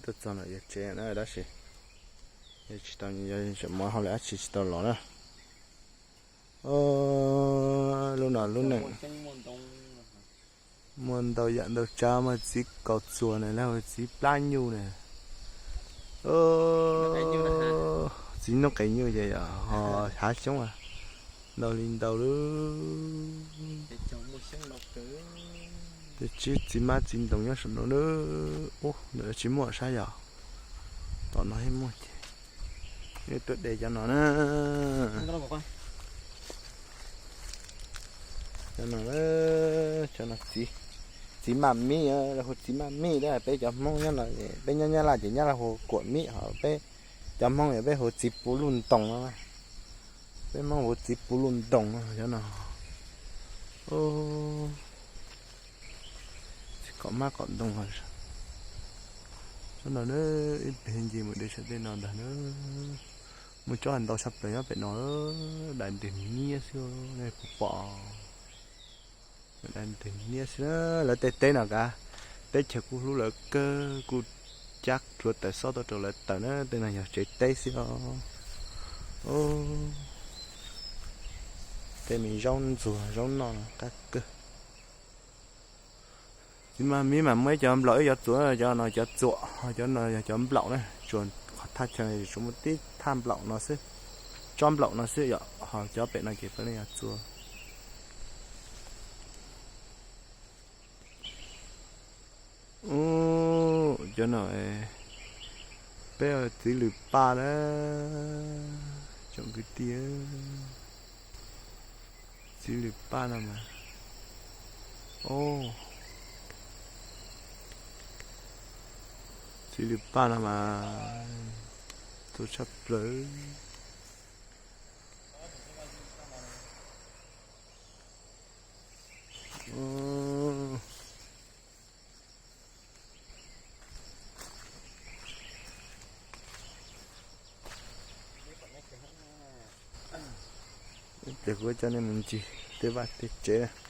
Tuaj txog ntawm yawg tsev na tab sis yawg tsis tau, yawg tseem mus hauj lwm dab tsi tsis tau los na. Lub no lub neej muaj ntau yam ntau tsav, muaj txiv kaus txuas na, lawv hu txiv plab nyuj na, txiv noob qes nyuj ces yog ho hav xyoob ntau li ntau lawm. Tsis txiv mab txiv ntoos nyob saum no na. Ub, nws tsis muaj sab yog tom no thiab muaj ces tuaj de cov no na. Cov no, cov no txiv, txiv maj mib, lawv hu txiv maj mib, peb cov Hmoob nyob no, peb nyob Nyab Laj ces Nyab Laj hu kuam mib, ho peb cov Hmoob yog peb hu txiv puv luj ntoos no. Peb Hmoob hu txiv puv luj ntoos no, cov no. Txiv kom mab kom ntoo. Tsob no na, ib pliag ncig mus de saum tej no ntag na. Muaj tsob ntau tshaj plaws nyob pem no, dai nreg niab xwb, nej puas pom? Dai nreg niab xwb na. Lawv tej teb no kav, teb chaws kuj hlub lawv kawg, kuj cab hluav taws xob tuaj rau lawv taws na. Tej no yog tsev teb xwb os. Tej me zaub ntxuag zaub noj no qab kawg. Txiv maj mib mas muaj ib cov nplaum ib cov txuas, cov no cov txuas, ho cov no yog cov nplaum na. Tsuas qhov thaj chaw tsuas muaj tib thaj nplaum no xwb, tsob nplaum no xwb yom, ho cov pem no ces puav leej yog txuas. Ub, cov no peb txiv lws paj na, tsoom kwv tij. Txiv lws paj no mas, o, txiv lws paj no mas tu tshaj plaws. Ces kuv coj nej mus ncig tej vaj tej tsev.